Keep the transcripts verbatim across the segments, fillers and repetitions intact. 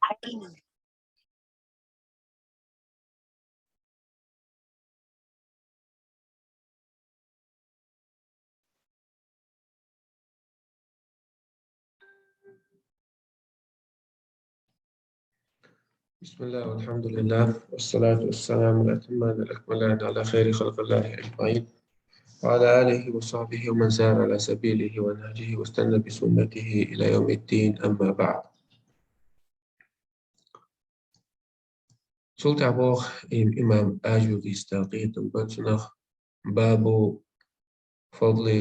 بسم الله والحمد لله والصلاة والسلام الأتمان الأكملان على خير خلق الله أجمعين وعلى آله وصحبه ومن سار على سبيله ونهجه واستنى بسنته إلى يوم الدين، أما بعد. Цул тӀехьа боху им-, имам Ажурис талкъин тӀе бан цунах, бабу фадли,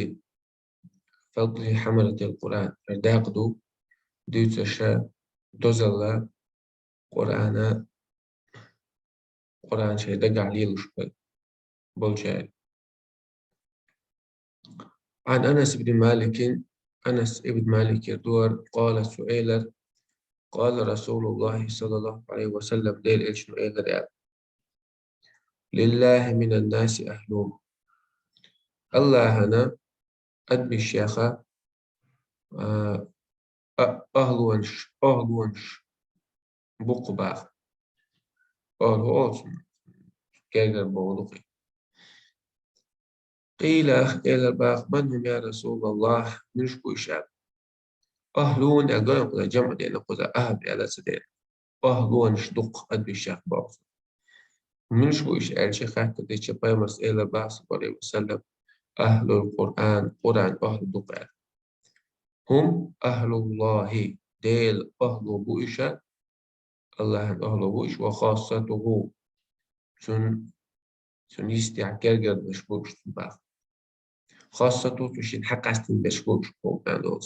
фадли хьамалатил Къуръан. ХӀара дакъа ду, дуьйцуш дозалла Къуръана, Къуръан шайн дагахь лелош бер-, болчаьрга. عن أنس بن مالك، Анас ибн Маликера дора, قال, цо элира, قال رسول الله صلى الله عليه وسلم, Делан Элчано элира аьлла: لله من الناس أهل. Аллахьана адамашех, а, а-, ахӀлонаш, ахӀлонаш бу-кх боху. АхӀлу олу цунах, гергара бохург ду-кх и. قيل, элира боху: من هم يا رسول الله, муьлш бу уьш аьлла. أهل аьлла гой кхуза, жамӀ деана кхуза, أهل аьлла ца деана. АхӀлонаш ду-кх адамашех боху. Муьлш бу уьш аьлча, хаттар дича, пайхамара элира боху, саллаллаху Ӏалайхи ва саллам: أهل القرآن, Къуръан ахӀлу ду-кх аьлла. هم أهل الله, Делан ахӀло бу уьш, Аллахьан ахӀло бу уьш, وخاصته, цун, цунна йистехь гергарлаш бу уьш цунна боху. خاصته, цу шена хьакъастийна берш бу уьш боху, аьлла.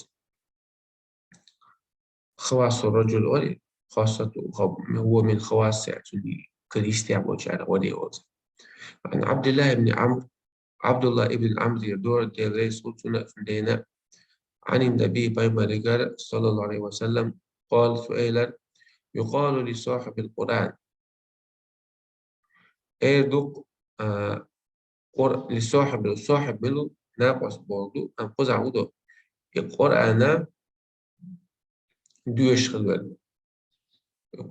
خواص الرجل вари, خاصته, هو من خواصه, цуьнан кара йистехь болчарах вари оцу. عن عبد الله بن عمرو, Ӏабдулла ибн Ӏамрера дора, Дела реза хуьлда цунна, цуьнан дена, عن النبي, пайхамарегара, صلى الله عليه وسلم, قال, цо элира: يقال لصاحب القرآن. Эр ду-кх, а, Къур-, لصاحب, صاحب мила ву, накъост бохург ду, амма кхузахь хӀун ду? И Къуръана доьшуш хилла верг.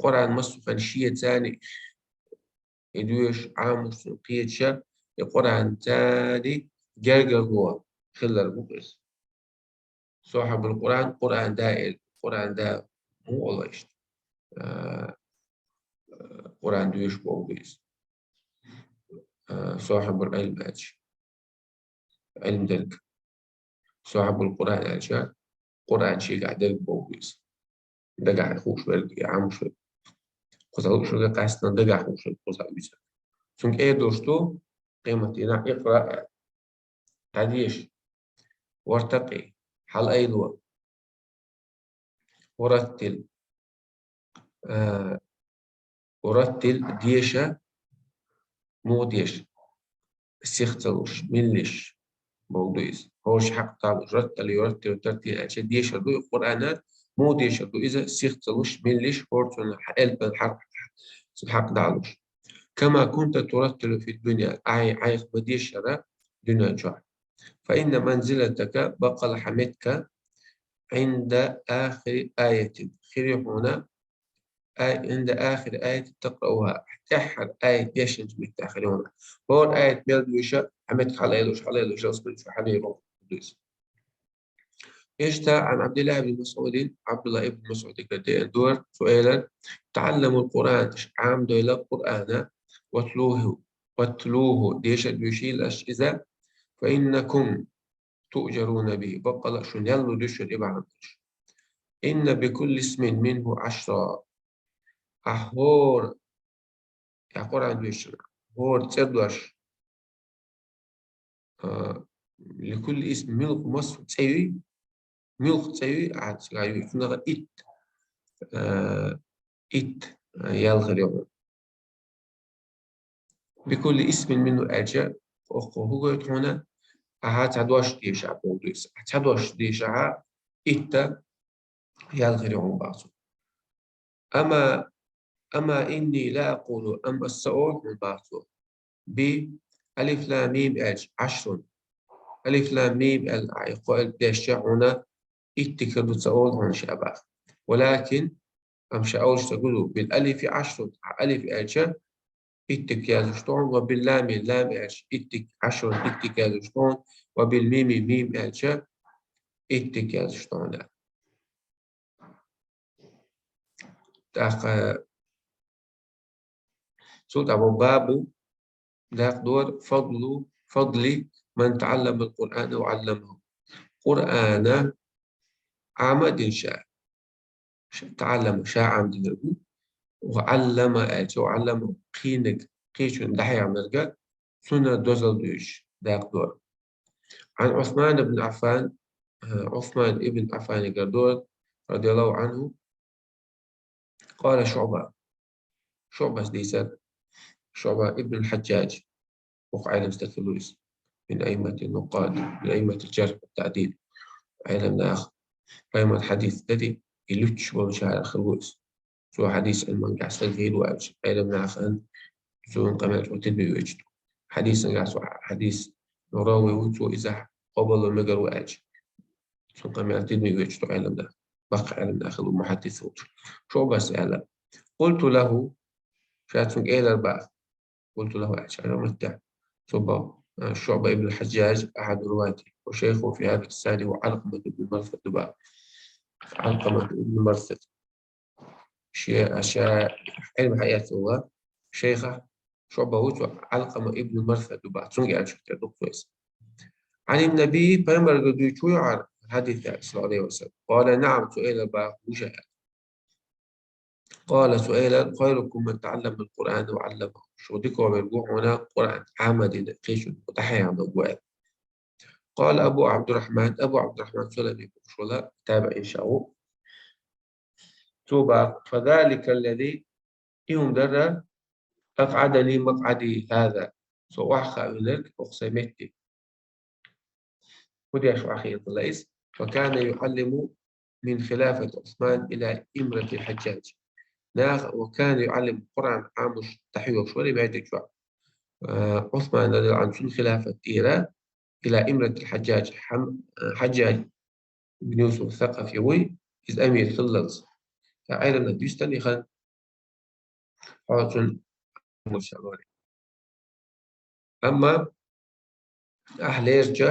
Къуръан массо а хенахь шеца и доьшуш, Ӏамош, цунах кхеташ, и Къуръанца гергарло хилар бу иза. صاحب القرآن, Къуръан да, Къуръан да муха олу иштта? А, Къуръан доьшуш бохург ду иза. А, صاحب العلم аьлча, Ӏилма дерг. صاحب القرآن аьлча, Къуръан шегахь дерг бохург ду иза. Дагахь хууш верг, я Ӏамош верг. Кхузахь лууш верг, къаьсттина дагахь хууш верг кхузахь иза. Цуьнга эр долуш ду, къематдийнахь: اقرأ, дӀадеша, وارتق, хьалаайло, ورتل, а, ورتل, деша, муха деша, сих ца луш, меллаша бохург ду иза. ХӀорш хьакъ далуш, رتل يرتل ترتيلا аьлча, дешар ду и Къуръана, муха дешар ду иза, сих ца луш, меллаша, хӀора цунна хьа-, элпан хьакъ, хьакъ далуш. كما كنت ترتل في الدنيا, ахь, ахь ма дешара дуьнен чохь. فإن منزلتك, баккъала хьан меттиг, عند آخر آية, хир ю хьуна, ай-, عند آخر آية تقرأها, тӀаьххьара аят дешначу меттехь хир ю хьуна. ХӀора аят мел доьшу, хьан меттиг хьалаайлуш, хьалаайлуш, ялсмани чу хьалаялуш ду иза. Иштта عن عبد الله بن مسعود, Ӏабдулла ибн МасӀудагара деана дора, цо элира: تعلموا القرآن, аша Ӏамадойла Къуръана, واتلوه, واتلوه, деша а доьшийла аша иза, فإنكم تؤجرون به, баккъала шуна ял лур ю шуна и бахьана долуш. إن بكل اسم منه عشرا. Ахь хӀора, я Къуръан доьшучунна, хӀора цӀе дош, а, لكل اسم, муьлхха массо а цӀе юй, муьлхха цӀе юй, ахь цигахь юй, цунах итт, а, итт, а, ял хир ю хьуна. بكل اسم منه аьлча, оццул хӀун гойту хьуна, ахьа цхьа дош дешахь бохург ду иза. Ахьа цхьа дош дешахь, итт ял хир ю хьуна боху цо. أما، أما إني لا أقول, амма аса ца олу хьуна боху цо, بألف لام ميم аьлча, عشر. Алиф лам мим аьлла, ахь и кхо элп дешча хьуна итт хир ду ца олу хьуна ша боху. ولكن амма ша олуш ца гуду, бил алифи ашрун, хьа алиф аьлча, иттик яздеш тхуна, ва бил лами, лам аьлча, иттик, ашрун, иттик яздеш тхуна, ва бил мими, мим аьлча, иттик яздеш тхуна. ТӀаккха цул тӀаьхьа бабу, дакъа дора, фадлу, фадли ман таӀаллама ал-Къуръана ва Ӏалламаху. Къуръана Ӏама дина ша. Ш-, таӀаллама, ша Ӏама динарг ву. Ва Ӏаллама аьлча, ва Ӏаллама кхийнарг, кхечунна дӀахьехнарг, цунна дозал дуьйцуш дакъа дора. Ӏан Ӏусман ибн Ӏаффан, э, Ӏусман ибн Ӏаффанагара дора, радияллаху Ӏанху, къала ШуӀба. ШуӀбас дийцар, ШуӀба ибн ал-Хьаджжадж, вокха Ӏелам стаг хилла ву иза. Мин аиммати нукъад, мин аиммати жарх ва таъдил. Ӏелам нах, пайхамар хьадис дати, и луьттуш болчарах хилла ву иза. Цо хьадис Ӏилмангахь стаг хилла ву аьлча, Ӏелам нахана цунна къамел цо тидаме везаш ду. Хьадисангахь цо хьадис, ну, рави ву цо, иза къобалъян мегар ву аьлча, цунна къамел тидаме везаш ду Ӏелам нах. Баккхий Ӏелам нах хилла ву мухьаддис волча. ШуӀбас аьлла: «Къулту лаху», ша цунга элар бах. «Къулту лаху», аьлча, ара маттахь. Цо бах, а, ШуӀба ибн Хьаджжадж, ахьаду рувати, ва шайхуху фи хьаза ссани ва Ӏалкъамату ибн Марсад ду бах. Ӏалкъамату ибн Марсад. Ше-, ша Ӏилма хьаэцна волу шайх ШуӀба ву цо, Ӏалкъама ибн Марсад ду бах. Цунга аьлла шу тера ду-кх цо иза. Ӏанин Наби, пайхамарга дуьйцуш ву хьуна хьадис, саллаллаху Ӏалайхи ва саллам? Къала: «НаӀам», цо элар бах, ву ша аьлла. Къала, цо элар: «Хайрукум ман таӀаллама ал-Къуръана ва Ӏалламаху». Шух дикагӀверг ву хьуна Къуръан Ӏама дина, кхечунна дӀахьехнарг ву аьлла. Къала Абу Ӏабдуррахьман, Абу Ӏабдуррахьман Сулами бохуш волу табиӀин ша ву. Цо бах: «Фазалика ллази», и хӀума дара, «акъӀадани макъӀади хаза», со охьахаавинарг оха сайн метте. ХӀун деш охьахийтина иза? «Факана юӀаллиму мин хилафати Ӏусман ила имрати Хьаджжадж». Наха, «ва кана юӀаллиму», Къуръан Ӏамош дӀахьоьхуш вара маьждиг чохь, а, Ӏусман радияллаху Ӏанху, цуьнан хилафат тӀера, ила имрати Хьаджжадж, Хьам-, а, Хьаджжадж ибн Юсуф Сакъафи вуй, иза амир хиллалц. Ткъа Ӏеламнаха дуьйцу тхан и хан, хьо цунна муса лори. Амма ахьа лерча,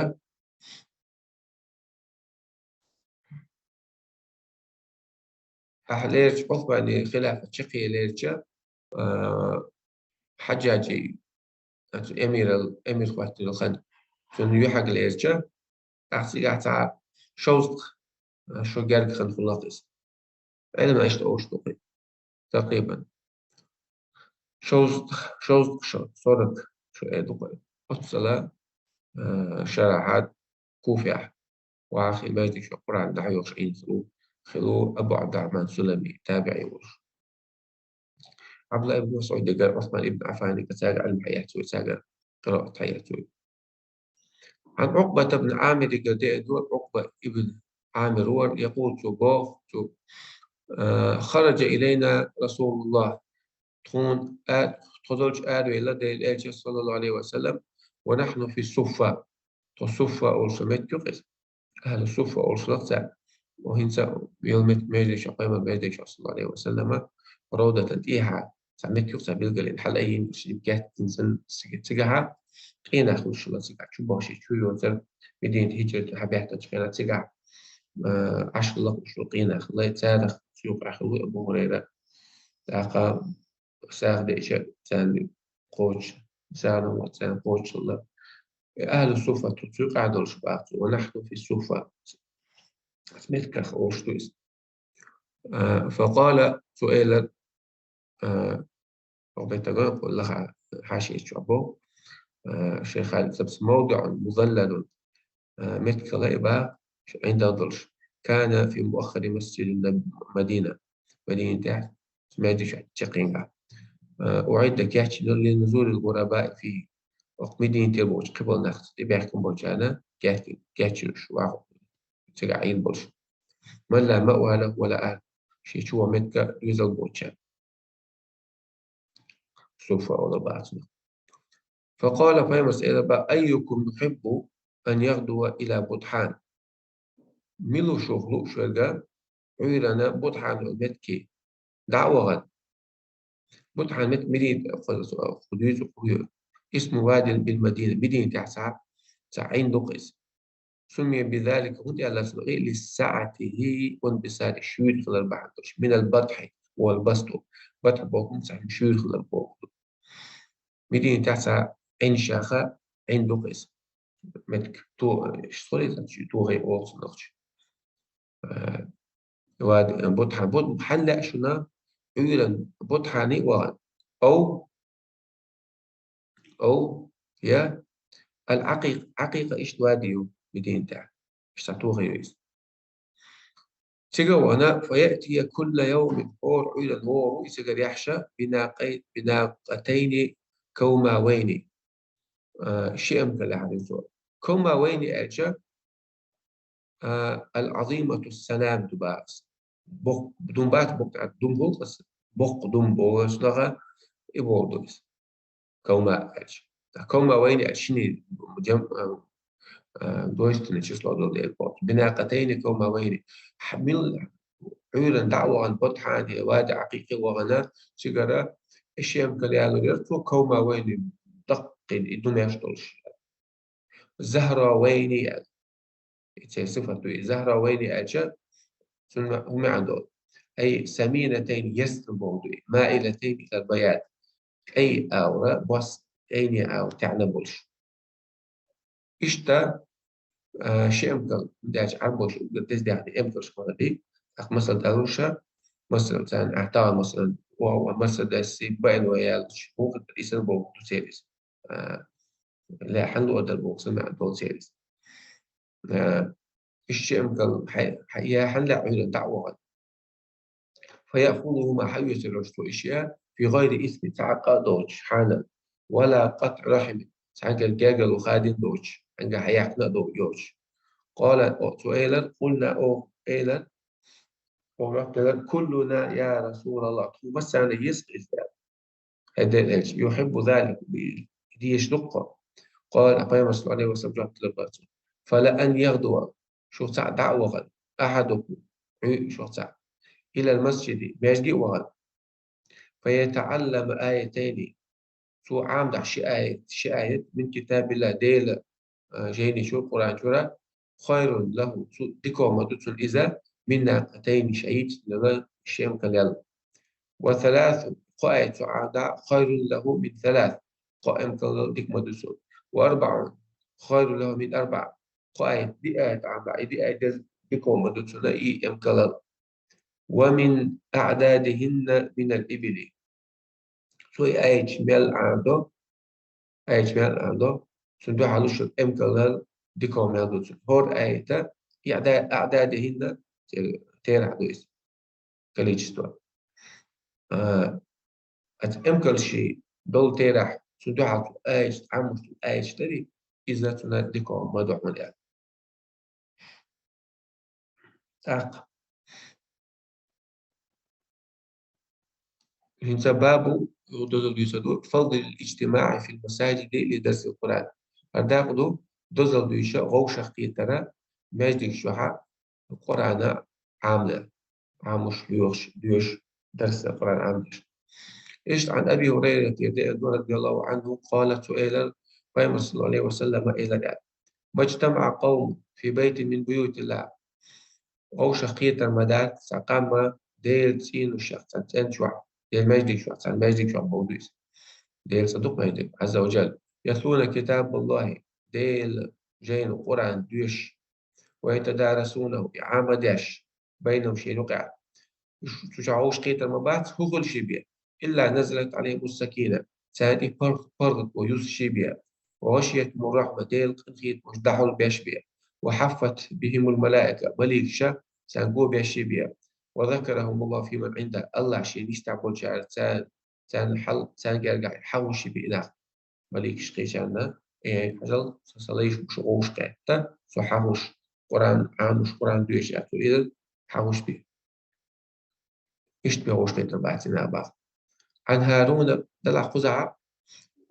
ахьа лерча, Ӏусмани хилафат чекхъе лерча, а, Хьаджжаджи, оцу эмирал, эмир хӀоттийна хан, цунна юьхьиг лерча, тӀаккха цигахь цхьа шовзткъа, а, шо герга хан хилла-кх иза. Ӏеламнаха иштта олуш ду-кх и, такрибан. Шовзткъа, шовзткъа шо, сорок шо эр ду-кх и. Оццала, а, шарахьат Куфехь вахий, маьждиг чохь Къуръан дӀахьоьхуш Ӏийна хилла ву, хилла ву Абу Ӏабдуррахьман Сулами, табиӀи волуш. Ӏабдулла ибн МасӀудагара, Ӏусман ибн Ӏаффанагара цаьрга Ӏилма хьаэцна вай, цаьргара къираат хьаэцна вай. Ӏан Ӏукъбат ибн Ӏамирагара деана ду, Ӏукъба ибн Ӏамир вара, якъулу, цо боху, цо, а, «Хараджа илайна Расулуллах». Тхуна а-, тхо долчу аравелла Делан Элча, саллаллаху Ӏалайхи ва саллам, «ва нахьну фи суффа». Тхо суффа олуш меттиг ю-кх иза. Ахьлу суффа олуш лакха царна. Ва хӀинца йолу меттиг маьждиг чохь, пайхамар маьждиг чохь, саллаллаху Ӏалайхи ва саллама, ровдатан тӀехьа цхьа меттиг ю-кх, цхьа билгалйина, хьала айина, шен кеттина санна, цига-, цигахьа къинах луш хилла цигахь, чу бохуш чу йоцург, Мединате хӀиджрат хьабаьхкинчу хенахь цигахь, а, Ӏаш хилла-кх уьш, къинах хилла, царах цу юкъахь хилла Абу ХӀурайра. ТӀаккха сагӀа деъча, царна кхочуш, сагӀа дан вац, царна кхочушхилла. Э, ахьлу суффа, тхо цу юкъахь долуш бах цо, ва нахьну фи суффа. Ас меттигах олуш ду иза. А, факъала, цо элар, а, оха беттан ган, кху лаха хьашийчу чохь боху, а, шайн хьаьл цабс мавдиӀун музаллалун, а, меттиг хилла и бах, шу ӀиндагӀ долуш. Кана фи муаххари масжиди Наб-, Мадина. Мадинатехь, маьждиг чохь чекхйина. А, уӀидда, кечйина, ли нузулил гӀурабаи фийхи. Оха Мадинатера болчу кхиболу нах тӀебаьхкина болчарна кечйина, кечйина уьш вахо. Цигахь Ӏийр болуш. Ман ла маъва лаху ва ла ахӀл. Шен чу ван меттиг, доьзал боцучарна. Суффа олур бац. Факъала, пайхамарс элар бах: «Айюкум юхиббу ан ягъдува ила Бутхьан?» Мила ву шух лууш верг, Ӏуьйранна Бутхьан йолу меттиге дӀа а вахана. Бутхьан мет-, Медина, ху-, ху-, дуьйцу хӀу ю. Исму вадин бил Мадина. Медина тӀехь цхьа, цхьа Ӏин ду-кх иза. Суммия бизалика, хӀунда аьлла цунах, лиссаӀатихи ва инбисатихи, шуьйра хилар бахьана долуш. Минал батхьи вал басту. Батхь боху цхьа шуьйра хилар боху. Медина тӀехь цхьа Ӏин шаьха, Ӏин ду-кх иза. Метка то-, иш схуьлийла, чу тохий олу цунах чу. Э, вад-, бутхьан, бут-, хьан лаьа шуна, Ӏуьйран бутхьани а вахана. Ов, ов, я, ал-Ӏакъикъ-, Ӏакъикъа иштта вади ю Медина тӀехь. Иштта тохий ю иза. Цига вахана, фаяътия кулла явмин, хӀора Ӏуьйран вогӀур ву и цигара яхьаш, бинакъай-, бинакъатайни кавмавайни. А, ши эмкал яхьар ю цо. Кавмавайни аьлча, а, ал-Ӏазимату санам ду бац. Боккха дум бац, боккха дум хӀуллакъ аса, боккха дум бохуш наха и боху ду иза. Кавма аьлча. Кавмавайни аьлча шина жам-, а, а, множественное число долу дела боху. Бинакъатайни кавмавайни. Хьа-, мил-, Ӏуьйран дӀа а вахана, бутхьани, вади Ӏакъикъи а вахана, цигара и ши эмкал ялор яра цо, кавмавайни, даккхийна и дум еш долуш. Захравайни аьлла. И церан сифат ду и. Захравайни аьлча, цунна хӀун маьӀна долу? Ай саминатайни, ясна боху ду и. Маилатайни илал баяд. КӀай аура, бос, кӀайне аура, таьӀна болуш. Иштта, а, ши эмкал, дерча Ӏарбоша уггар деза даьхна эмкалш хилар ди. ТӀаккха масал далуша, масал, царна ахьа тагӀа, масал, ва, ва, масал дасси, байна ва яьлча, вукху исан боху ду церан иза. А, лаьхьан луъадар боху сан маьӀна долу церан иза. А, иш ши эмкал хьай-, хьай-, я хьан лаьа Ӏуьйран дӀа а вахана. Фаяхузухума, хьаоьцур йолуш цо иш я, фи гӀайри исми, цхьа къа а доцуш, хьанал, вала къатӀи рахьими, цхьаьнгара гергарло хадийна доцуш, хьаьнгара хьаяьккхина а до-, йоцуш. Къала, о, цо элар, къулна, о, элар, о, Рабби, элар, куллуна, я Расулаллах, тхо массарна еза иза аьлла. ХӀай Делан элча, юхьиббу залик, и дезаш ду-кх. Къала, Пайхамара, саллаллаху Ӏалайхи ва саллам, жоп делира цунна. Фала ан ягъдува, шух цхьаъ дӀа а вахана, ахьадукум, Ӏуьйран шух цхьаъ, илал масжиди, маьждиге а вахана, фаятаӀаллама аятайни, цо Ӏамадахь ши аят, ши аят, мин китабилла, Делан а, жайни чуьра, Къуръан чуьра, хайрун лаху, цу дикагӀа ма ду цунна иза, мин накъатайни, шайицнала ши эмкал ял. Ва саласу, кхо аят цо Ӏамадахь, хайрун лаху мин салас, кхо эмкалал дика ма ду цунна. Ва арбаун, хайрун лаху мин арбаъ, кхо аят, диъ аят Ӏамадахь, и диъ аят деза дикагӀа ма ду цунна и эмкалал. Ва мин аъдадихинна минал ибили. Цо и аяташ мел Ӏамадо, аяташ мел Ӏамадо, цунна дуьхьал луш йолу эмкалал дикагӀа мел ду цунна. ХӀора аята, и аъда-, аъдадихинна, те-, терахь ду иза, количество. А, аса эмкалши долу терахь, цунна дуьхьал цу аяташ, Ӏамош долу аяташ дарий, иза цунна дикагӀа ма ду хьуна аьлла. ТӀаккха. ХӀинца бабу, дозалла дуьйцур ду, фадлил иджтимаӀи фил масаджиди ли дарсил Къуръан. ХӀара дакъа ду, дозалла дуьйцуш, вовшах кхетар маьждиг чохь Къуръан Ӏамдан. Ӏамош, лоьхуш, доьшуш, дарс Къуръан Ӏамош. Иштта Ӏан Аби Хурайрата, радияллаху Ӏанху, къала, цо элира, Пайхамара, саллаллаху Ӏалайхи ва саллам, элира аьлла: «МаджтамаӀа къавмун фи байтин мин буютиллах». Вовшах кхетар ма дац цхьа къам Делан цӀеношкахь, цхьа цӀен чохь, Делан маьждиг чохь, цхьана маьждиг чохь боху иза. Делан цӀа ду-кх маьждиг, Ӏазза ва Джалла. Ятлуна китабаллахи, Делан жайна Къуръан доьшуш, ва ятадарасунаху, и Ӏамадеш, байнахум, шайна юкъахь. Уьш, цу чохь вовшах кхетар ма бац, хӀун хуьлу ши бен? Илла назалат Ӏалайхимус сакина, царна тӀе паргӀ-, паргӀато юссу ши бен. Ва гӀашиятхумур рахьма, Делан къинхетамаш дӀахьулбеш бен. Ва хьаффат бихимул малаика, маликаша царна го беш ши бен. Ва закарахумуллаху фиман Ӏиндаху, АллахӀ шен йистехь болчара царна, царна хьал, царна гергахь хьахош ши бен и нах. Маликаш кхечарна, э, хьажал, сан лайш бу шу вовшах кхетта, со хьахош, Къуръан Ӏамош, Къуръан доьшуш аьлла, цо элира, хьахош бен. Иштта бен вовшах кхетар бац и нах боху. Ӏан ХӀаруна, делахь кхузахь,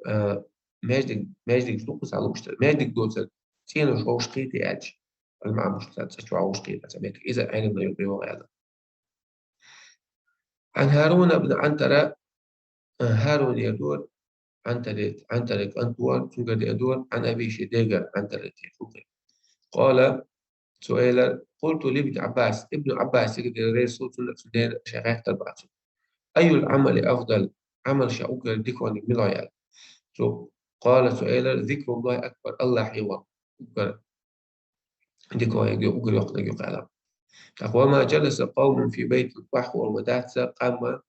э, маьждиг, маьждигаш ду кхузахь лууш дара. Маьждиг доцург цӀенош вовшах кхетий аьлча, Ӏилма Ӏамош цхьа цӀа чохь вовшах кхетар цхьа меттиг. Иза Ӏилманан юкъа йогӀу аьлла. عن هارون بن عنترة, э, ХӀарун яр дора, ГӀантаре, ГӀантаре кӀант вар, цунгара яр дора, عن أبيه, ший дегара, ГӀантаре тӀехугӀе. قال, цо элар: قلت لابن عباس, Ибн Ӏаббасага, Даьла реза хилва цунна, цу дера шоай гӀертар бац. أي العمل أفضل, Ӏамал ша уггар дикагӀа мила я аьлла. Цо, قال, цо элар: ذكر الله أكبر, АллахӀ йоах уггар дикагӀа, уггар йоккха йоах аьлла. ТӀаккха: وما جلس قوم في بيت, ваххур ма дац къам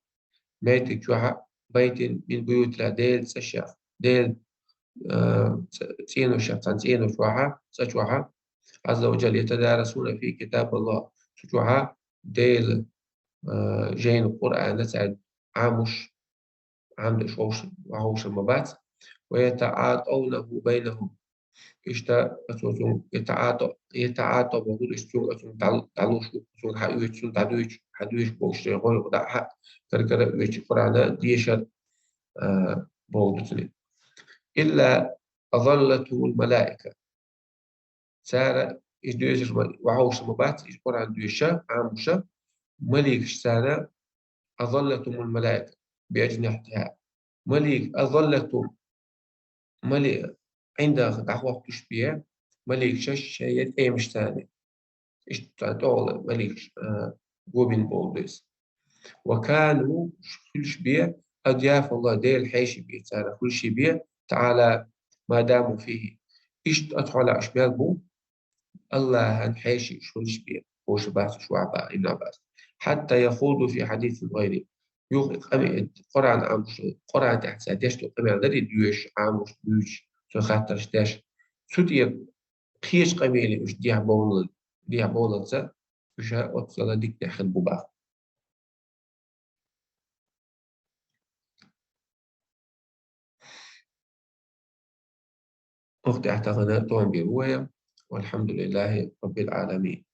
меттиг чухьа, بيت من بيوت الله, Даьла цӀа чухьа, Даьла, э, цӀ-, цӀенош, цӀенош чухьа, цӀа чухьа, عز وجل, يتدارسون فيه كتاب الله, цу чухьа Даьла, э, жайна, Къуръана цар Ӏамош, Ӏамдеш вовш-, вовшар ма бац. ويتعاطونه بينهم. Иштта оцо цунга يتعاطو-, يتعاطونه, иштта цунга оцунга дӀал-, дӀалуш, цунга хьаоьцу, цунга дӀадуьйцу, хьадуьйцу бохуш, шоай гӀой дӀа хьа-, кара-кара оьцу Къуръана дешар, а, боху ду цуьнан. إلا أظلتهم الملائكة. Цара, иза доьшуш ма, вовшар ма бац, иза Къуръан доьшуш, Ӏамош, маликаш цара, أظلتهم الملائكة بأجنحتها. Малик, أظلتهم, мали-, ӀиндагӀа дӀахӀоттуш бе, маликаш шоай тӀемаш царна. Иштта тӀехула маликаш, а, гобин болу деза. وكانوا, хуьлуш бе, أضياف الله, Делан хьеший бе цара, хуьлуш бе, تعالى ما داموا فيه. Иштта оцу хьолехь уьш мел бу, АллахӀан хьеший уьш хуьлуш бе, бохуш бац уьш ваха баха Ибн Ӏаббас. حتى يخوضوا في حديث غيره. Юха къаме-, Къуръан Ӏамош, Къуръан тӀехь цара деш долу къамел дара и доьшуш, Ӏамош, дуьйцуш, цо хаттарш деш. Цу тӀе кхечу къамеле уьш дехьабовлал-, дехьабовлалца, уьш оццул дика дехьа хир бу баха. Оха тӀехь тахана тӀом бийр ву вай. والحمد لله رب العالمين.